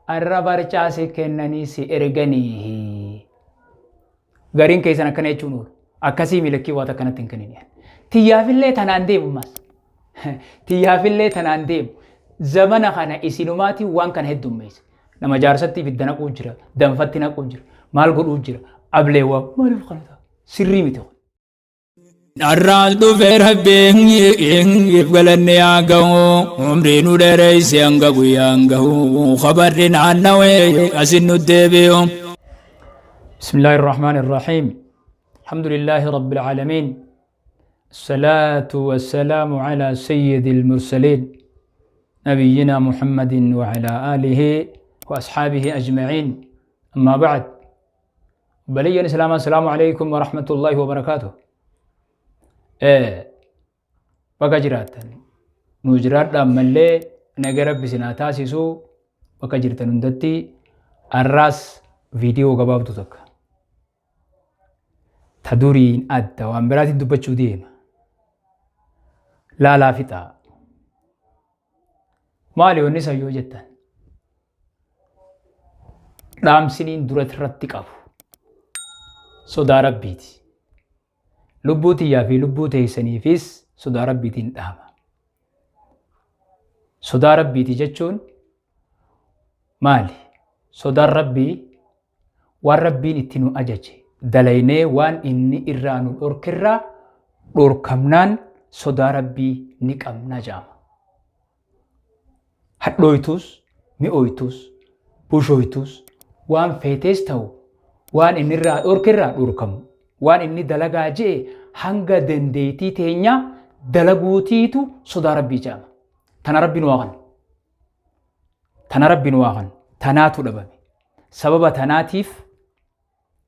Arra barcaa si kennanii si erganii. Gariin keessan akkana jechuun oolu. Akkasii milakkii waan akkanatti hin kennine. Tiyyaafillee tanaan deemu ammas. Tiyyaafillee tanaan deemu. Zamana kana isinumaatiin waan kana heddummeessa. Nama jaarsatti ibidda naquu jira, danfatti naquu jira, maal godhuu jira, ableewwa maaliif kana ta'a? Sirrii miti kun. Dharraas dhufe rabbiin if galanni haa gahu umrii nu dheereyse hanga guyyaan gahu khabarri naannawee asin nu deebi'u. بسم الله الرحمن الرحيم الحمد لله رب العالمين الصلاة والسلام على سيد المرسلين نبينا محمد وعلى آله وأصحابه أجمعين أما بعد Obboleeyyan Islaamaa Assalaamu alaikum wa rahmatullahi wa barakaatuh. Baga jiraattan. Nuu jiraadha ammallee naga rabbi isin haa taasisu bakka jirtan hundatti har'aas viidiyoo gabaabdu takka. Ta duriin adda waan biraatiin dubbachuu deema. Laalaa fixaa. Maali wanni san yoo jettan? Dhaamsiniin dura irratti qabu sodaa Rabbiiti. Lubbuu tiyyaa fi lubbuu teessaniifis sodaa Rabbiitiin dhaama. Sodaa Rabbiiti jechuun maali? Sodaan Rabbii waan Rabbiin itti nu ajaje dalaynee waan inni irraa nu dhorkerraa dhorkamnaan sodaa Rabbii ni qabna jaama. Hadhooytuus, mi'ooytuus, bushooytuus, waan feetees ta'u waan inni irraa dhorkerraa dhorkamu. Waan inni dalagaa je'e hanga dandeeytii teenyaa dalaguutiitu sodaa Rabbii jaama. Tana Rabbi nu haa kennu. Tana Rabbi nu haa kennu. Tanaatu dhabame. Sababa tanaatiif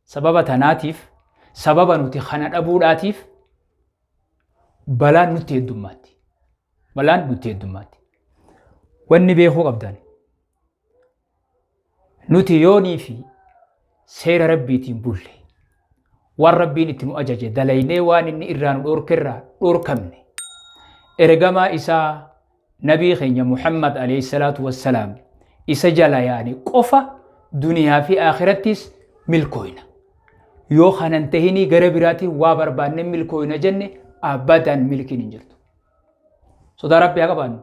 sababa tanaatiif sababa nuti kana dhabuudhaatiif balaan nutti heddummaatti. Balaan nutti heddummaatti. Wanni beekuu qabdan nuti yoonii fi seera Rabbiitiin bulle waan Rabbiin itti nu ajaje dalaynee waan inni irraa nu dhorkerraa dhorkamne ergamaa isaa nabii keenya Muhammad alayhi salaatu wassalaam isa jala yaane qofa duniyaa fi akhirattis milkooyna. Yoo kanan tahinii gara biraatiin waa barbaanne milkooyna jenne abadan milkiin hin jirtu. Sodaa Rabbii haa qabaannu.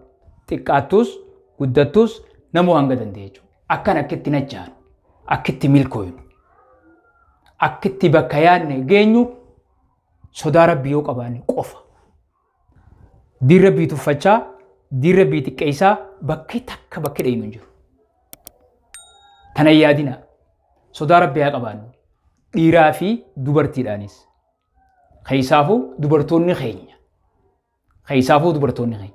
Xiqqaattus guddattus namuu hanga danda'e jechuudha. Akkan akkitti najjaanu, akkitti milkooynu, akkitti bakka yaadne geenyu sodaa Rabbii yoo qabaanne qofa. Diin Rabbii tuffachaa, diin Rabbii xiqqeessaa bakki takka bakki dhaynu hin jiru. Tana hin yaadina. Sodaa Rabbii haa qabaannu. Dhiiraa fi dubartiidhaanis. Keessaafuu dubartoonni keenya. Keessaafuu dubartoonni keenya.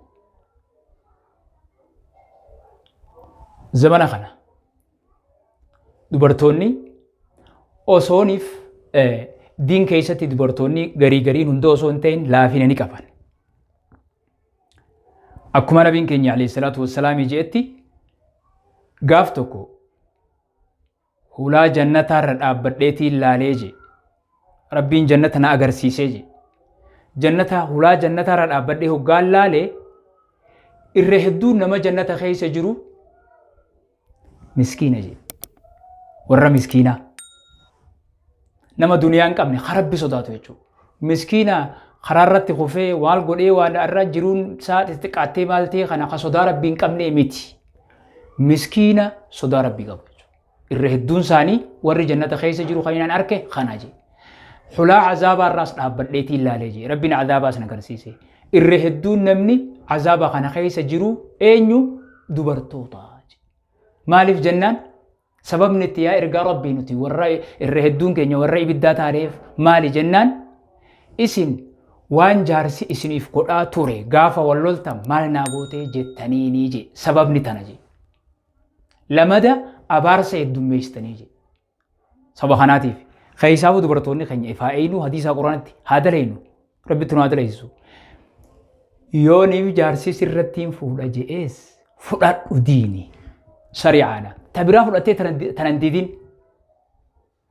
Zamana kana dubartoonni osooniif diin keessatti dubartoonni garii gariin hunda osoo hin ta'in laafina ni qaban. Akkuma nabiin keenya alayhi salaatu wassalaamii je'etti gaaf tokko Hulaa jannataarra dhaabbadheetiin laalee jee. Rabbiin jannata na agarsiisee jee. Jannata hulaa jannataarra dhaabbadhee hoggaan laalee irra hedduun nama jannata keessa jiru miskiina jee. Warra miskiinaa. Nama duniyaa hin qabne ka Rabbi sodaatu jechuudha. Miskiina karaa irratti kufee maal godhee waan irra jiruun isaa xixiqqaattee maal ta'e kana ka sodaa Rabbii hin qabne miti. Miskiina sodaa Rabbii qabu jechuudha. Irra hedduun isaanii warri jannata keessa jiru kan inaan arke kana jee. Hulaa azaabaa irraas dhaabbadheetiin laalee jee. Rabbiin azaabaas na agarsiise. Irra hedduun namni azaaba kana keessa jiru eenyu dubartoota. Maaliif jennaan sababni itti yaa ergaa Rabbii nuti warra irra hedduun keenya warra ibiddaa taaneef maali jennaan isin waan jaarsi isiniif godhaa ture gaafa wal loltan maal naa gootee jettaniinii jee sababni tana jee. Lamada abaarsa heddummeessitanii jee. Saba kanaatiif keessaafuu dubartoonni keenya ifaa eeynuu hadiisaa quraanatti haa dalaynu rabbitti nu haa dalaysisu. Yooniif jaarsi sirratti hin fuudha je'ees fudhadhu diini shari'aadha. Ta biraa fudhattee tana hin didin.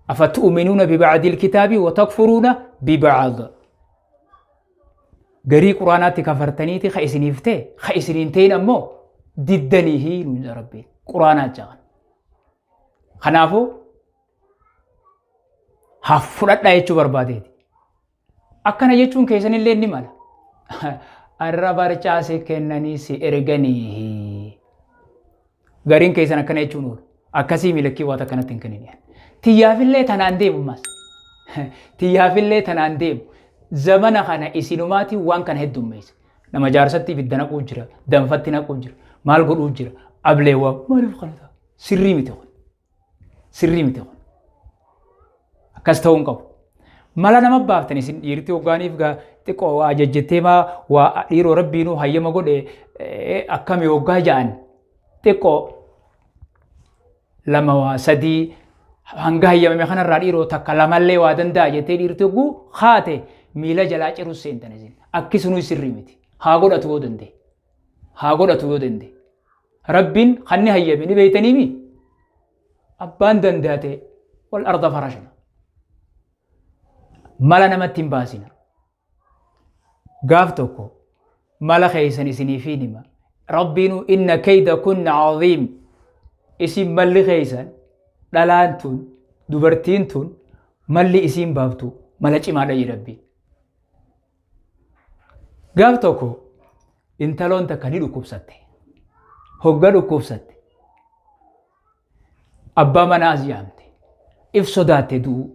Afatu'minuuna bibacdil kitaabi wa takfuruuna bibacd. Garii quraanaatti kafartaniiti ka isiniif ta'e ka isiniin ta'in ammoo Diddaniihi nuun jedha Rabbiin. Quraanaa jechaa kana. Kanaafuu haa fudhadhaa jechuu barbaadeeti. Akkana jechuun keessanillee ni mala. Arra barcaa si kennanii si erganii. Gariin keessan akkana jechuun oolu. Akkasii milakkii waan akkanatti hin kennine. Tiyyaafillee tanaan deemu ammas. Tiyyaafillee tanaan deemu. Zamana kana isinumaatiin waan kana heddummeesse. Nama jaarsatti ibidda naquu jira, danfatti naquu jira, maal godhuu jira, ableewwa maaliif kana ta'a? Sirrii miti kun. Sirrii miti kun. Akkas ta'uu hin qabu. Mala nama baaftan isin dhiirti hoggaaniif gaa xiqqoo waa jajjattee maa waa dhiiroo rabbiinuu hayyama godhe akkami hoggaa ja'an xiqqoo lama waa sadii hanga hayyamame kanarraa dhiiroo takka lamallee waa danda'a jettee dhiirti hogguu haate miila jalaa cirus seentan isin. Akkisunuu sirrii miti. Haa godhatu yoo danda'e. Haa godhatu yoo danda'e. Rabbiin kan ni hayyame ni beeytaniimi. Abbaan danda'ate wal arda farashna. Mala namatti hin baasina. Gaaf tokko mala keessan isiniifiin hima. Rabbiinuu inna kayda kunna aziim. Isin malli keessan dhalaan tun dubartiin tun malli isiin baaftu mala cimaadha jedhe Rabbiin. Gaaf tokko intaloon takka ni dhukkubsatte. Hogga dhukkubsatte. Abbaa manaa as yaamte. If sodaatte du'uu.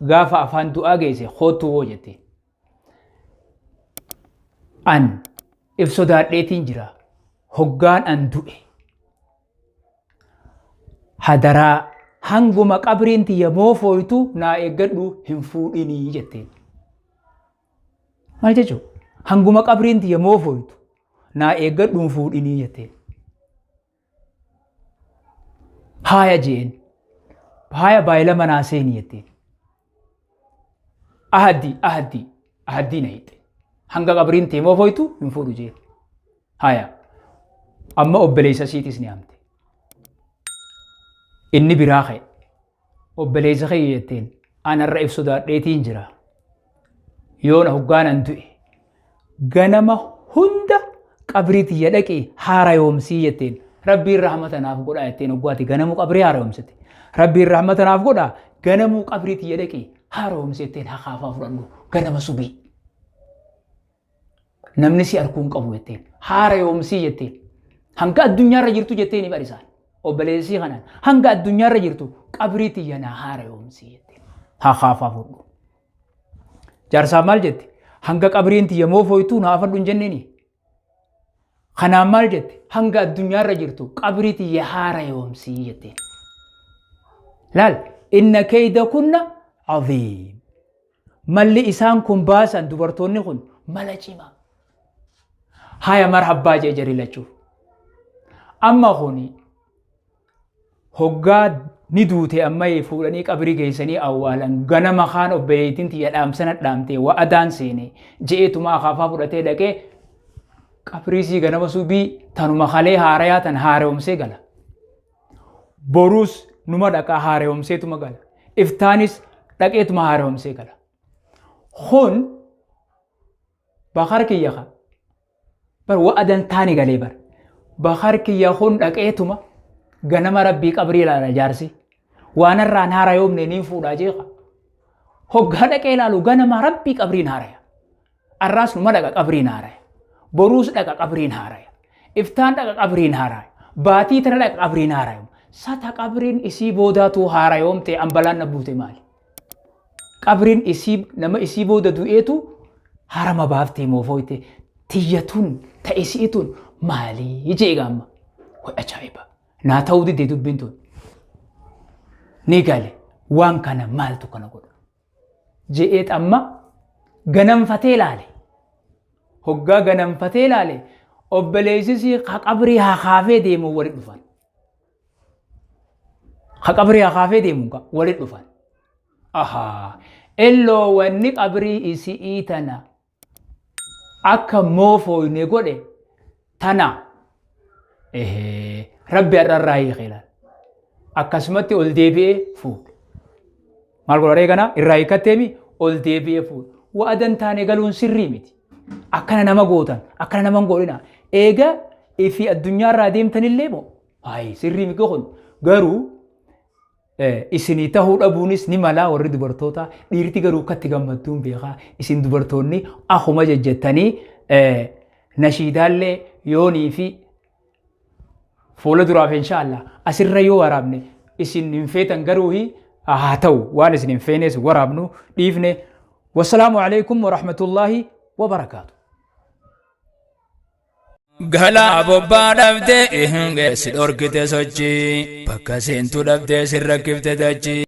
Gaafa afaan du'aa geesse koottuu hoo jette. An if sodaadheetiin jira. Hoggaan an du'e. Hadaraa hanguma qabriin tiyya moofooytu naa eeggadhu hin fuudhinii jetteen. Maal jechuun? Hanguma qabriin tiyya moofooytu naa eeggadhu hin fuudhinii jetteen. Haaya jeen. Haaya baay'ilama naa seeni jetteen. Ahaddi ahaddi ahaddii na hiixxe. Hanga qabriin tee moofooytu hin fuudhu jeen. Haya. Amma obboleessa isiitis ni hamte. Inni biraa ka'e. Obboleessa kiyya jetteen an har'a if sodaadheetiin jira. Yoona hoggaanan du'e. Ganama hunda qabrii tiyya dhaqi haarayoomsii jetteen. Rabbiin rahmata naaf godhaa jetteen hoggaati ganamuu qabrii haarayoomsite. Rabbiin rahmata naaf godhaa ganamuu qabrii tiyya dhaqi haarayoomsi jetteen hakaafaa fudhadhu ganama subii. Namni si arkuu hin qabu jetteen. Haara yoomsii jetteen. Hanga addunyaarra jirtu jetteen ni barisaan. Obboleessii kanaan hanga addunyaarra jirtu qabrii tiyya naa haara yoomsii jetteen. Haa kaafaa fudhu. Jaarsaa maal jette? Hanga qabriin tiyya moofooytuu naa afadhu hin jenneeni. Kanaan maal jette? Hanga addunyaarra jirtu qabrii tiyya haara yoomsii jetteen. Laal inna keeyda kunna aziim. Malli isaan kun baasan dubartoonni kun mala cimaa. Haya marhabbaa jee jari lachuu. Amma kuni hoggaa ni duute amma fuudhanii qabrii geessanii awwaalan ganama kaan obboleettiin tiyya dhaamsana dhaamtee wa'adaan seene je'eetuma akaafaa fudhatee dhaqee qabrii sii ganama subii tanuma kalee haarayaa tan haaromsee gala. Boruus numa dhaqaa haaromseetuma gala. Iftaanis dhaqeetuma haaromsee gala. Kun bakar kiyya ka. Bar wa'adan taani galee bar. Bakar kiyya kun dhaqeetuma ganama rabbii qabrii ilaala jaarsi. Waan irraan haarayoomne niin fuudhaa jeeqa. Hoggaa dhaqee ilaalu ganama rabbii qabriin haaraya. Arraas numa dhaqa qabriin haaraya. Boruus dhaqa qabriin haaraya. Iftaan dhaqa qabriin haaraya. Baatii tana dhaqa qabriin haaraya. Sata qabriin isii boodaatuu haarayoomte an balaan na buute maali? Qabriin isii nama isii booda du'eetu harama baaftee moofooyte tiyya tun ta isii tun maalii jee gaamma. Way ajaa'iba. Naa ta'uu didee dubbiin tun. Ni gale waan kana maaltu kana godha? Je'eet amma ganamfatee laale. Hoggaa ganamfatee laale obboleessisii ka qabrii hakaafee deemu walitti dhufan. Ka qabrii hakaafee deemu walitti dhufan. Ahaa. Illoo wanni qabrii isi'ii tana akka moofooyne godhe tana. Ehee. Rabbi har'arraa hiike laal. Akkasumatti ol deebi'ee fuudhe. Maal godha ree kana irraa hiikkatteemi ol deebi'ee fuudhe. Wa'adan taane galuun sirrii miti. Akkana nama gootan akkana nama hin godhina. Eega Ifii addunyaarraa deemtanillee moo? Hayi sirrii miti kun garuu isinii tahuu dhabuunis ni malaa warri dubartoota dhiirti garuu akkatti gammadduun beekaa isin dubartoonni akkuma jejjettanii nashiidaallee yoonii fi fuula duraaf inshaallah asirra yoo waraabne isin hin feetan garuu haa ta'u waan isin hin feenes waraabnu dhiifne. Wassalaamu alaikum warahmatullaahi wabarakaatu. Galaa bobbaa dhabdee si dhorkite sochii bakka seentu dhabdee si rakkifte dachii.